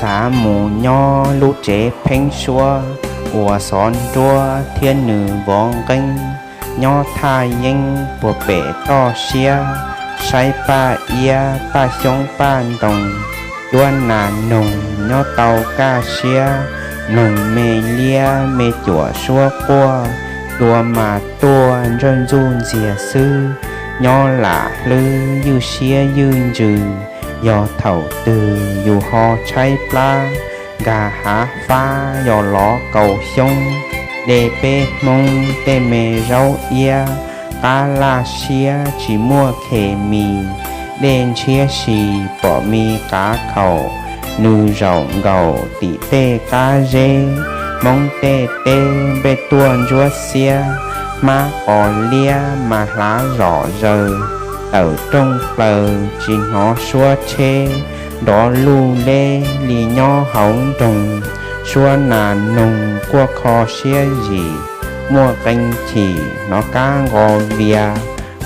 tav mus nyob lub tsev pheeb suab uas xov nruab thiab nws vov nqeeb, nyob thaj yeeb puag pem toj siab, saib paj iab paj xyoob paj ntoo, cuab nas noog nyob tau kaj siab, mloog me liab me cuam suab quaj, cua mas tuaj ntsawj ntxuj ntxiag xwb, nyob lam hlwb ywj siab ywj ntsws, yog thaum twg yus ho tshaib plab, nkag hav fab yog lov kaus xyoob, dej peb Hmoob tej me zaub iab, qab laj siab tsis muaj khes mis, dej ntshiab si pom me qav khaum, nws zaum nkaus tim tej qab zeb, Hmoob tej teb npej tuaj ntsuab xiab, hmab qos liab mas hlav zom zaws, tawm rooj plaws tsis hnov suab tsheb, nrov luj leb li nyob hauv nroog, suab nas noog quaj kho siab zim, muaj qee chim hnov kab nqos vias,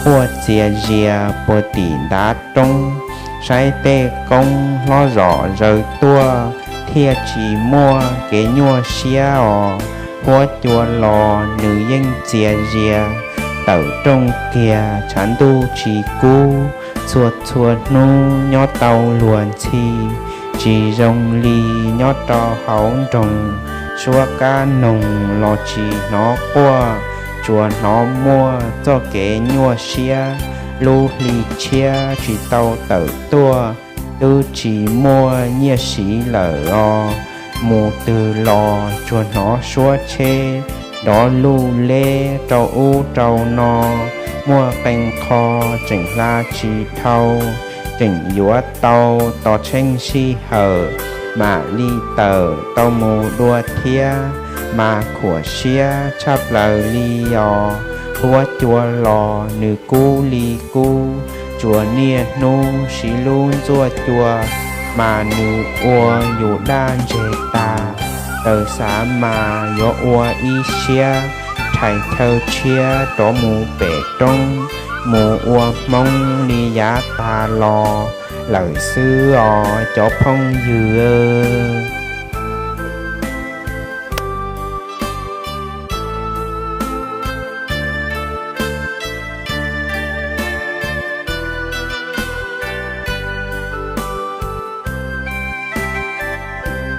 quaj txias zias puag tim ntav roob, saib tej koob hlob zom zaws tuaj, thiaj tsis muaj kev nyuaj siab os. Huab cua los nws yeej txias zias, tawm rooj kiag tshav ntuj tsis kub, txhua txhua hnub nyob tau luag ntxhi, tsis zoo li nyob rau hauv nroog, suab kab noog los tsis hnov quaj, tsuas hnov muaj txoj kev nyuaj siab, lub hli tshiab tsis tau tawm tuaj, twb tsis muaj nyiaj siv lawm os. Mus twg los tsuas hnov suab tsheb nrov luj leb rau ub rau no, muaj qee qho tseem hla tsis dhau, tseem yuav tau tos tsheej sij hawm mam li tawm tau mus dua thiab, mas khuam siab tshaj plaws li os. Huab cua los nws kub li kub, tsuas niaj hnub siv lub ntxuaj cua, mas nws ua yus daj ntseg tag. Taws xav mas yuav ua ib siab, rhais chaw tshiab rov mus pem roob, mus ua Hmoob li yav tas los lawm xwb os cov phooj ywg.